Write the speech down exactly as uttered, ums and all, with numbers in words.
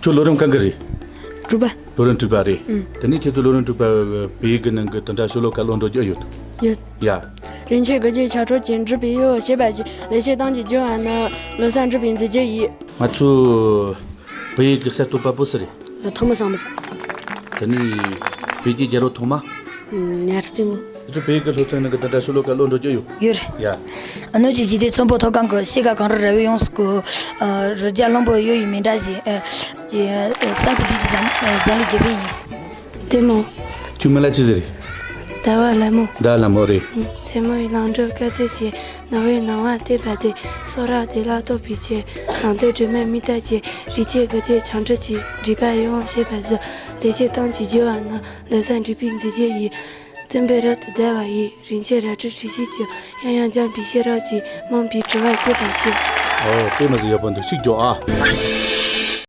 ཁྱོད་ལོ་རིམ་གང་གི་རེད། དྲུག་པ། ལོ་རིམ་དྲུག་པ་རེད། ཨུ། དེ་ནས་ཁྱེད་ཚོ་ལོ་རིམ་དྲུག་པ་བོད་ཡིག་གི་ནང་གི་དེ་འདྲ་ཤོ་ལོ་ཀ་བློ་འགྲོ་རྒྱུ་ཡོད། ཡོད། ཡ། རིན་ཆེན་དགུ་བརྒྱའི་ཆར་འཕྲོ་གྱིས་འགྲུབ་པའི་ཡུལ་ཞེས་པ་ཞིག་ལེགས་བཤད་གཏམ་གྱི་རྒྱུ་བ་ནི་ལོ་གསར་འགྲུབ་པའི་མཛད་རྗེས་ཡིན། ང་ཚོ་བོད་ཡིག་གི་གསར་གཏོད་པ་པོ་སུ་རེད། ཐོག་མ་བསམ་པ། དེ་ནས་བོད་ཀྱི་རྒྱལ་པོ་ཐོག་མ། ཉ་ཚོ་བཙུན་མོ། ཁྱེད་ཚོ་བོད་ཡིག་གི་སློབ་ཚན་ནང་གི་དེ་འདྲ་ཤོ་ལོ་ཀ་བློ་འགྲོ་རྒྱུ་ཡོད། ཡོད་རེད། ཡ། སྣོད་ཀྱི་འཇིག་རྟེན་ཚོན་པོ་ཐོག་ཁང་གི་ཤེལ་དཀར་གངས་རི་ར་བས་ཡོངས་སུ་བསྐོར། རི་རྒྱ་གླིང་བུ་གཡོ་ཡི་མིང་གྲགས་ཤིང་། ས་མཐོའི་རྒྱུད་ཀྱི་འཛམ་འཛམ་གླིང་རྒྱལ་ཕན་ཡིན། བདེ་མོ། ཁྱོད་མིང་ལ་ཅི་ཟེར། ཟླ་བ་ལྷ་མོ། ཟླ་བ་ལྷ་མོ་རེད། མཚན་མོ་ཡི་ལམ་འགྲོ་དཀའ་ཚེགས་ཆེ། ནམ་བའི་ནམ་བར་བལྟས་པ་དེ། སོ་ར་དེ་ལ་ལྟོས་པའི་ཆེད། ལམ་སྟོན་སྒྲོན་མེ་མིག་ལྟ་ཆེ། རིག་བྱེད་དགུ་ཆེ་བྱང་གྲུ་ཆེ། འདྲིས་པ་ཡིད་འོང་ཞེས་པ་བཞིན། ལེགས་བཤད་གཏམ་གྱི་རྒྱུ་བ་ནི་ལོ་གསར་འགྲུབ་པའི་མཛད་རྗེས་ཡིན། བཙུན་པའི་རབ་ཏུ་བརྡལ་བ་ཡི། རིན་ཆེན་རལ་གྲི་བྲིས་ཤིག་ཀྱང་། ཡང་ཡང་འཇམ་པའི་ཤེས་རབ་ཀྱིས། རྨོངས་པའི་དྲི་བ་བཅད་པར་བྱེད། ཨོ། དཔེ་མི་སྲིད་ཡག་པོ་འདུག་ཤིག་ཀྱང་ཨ།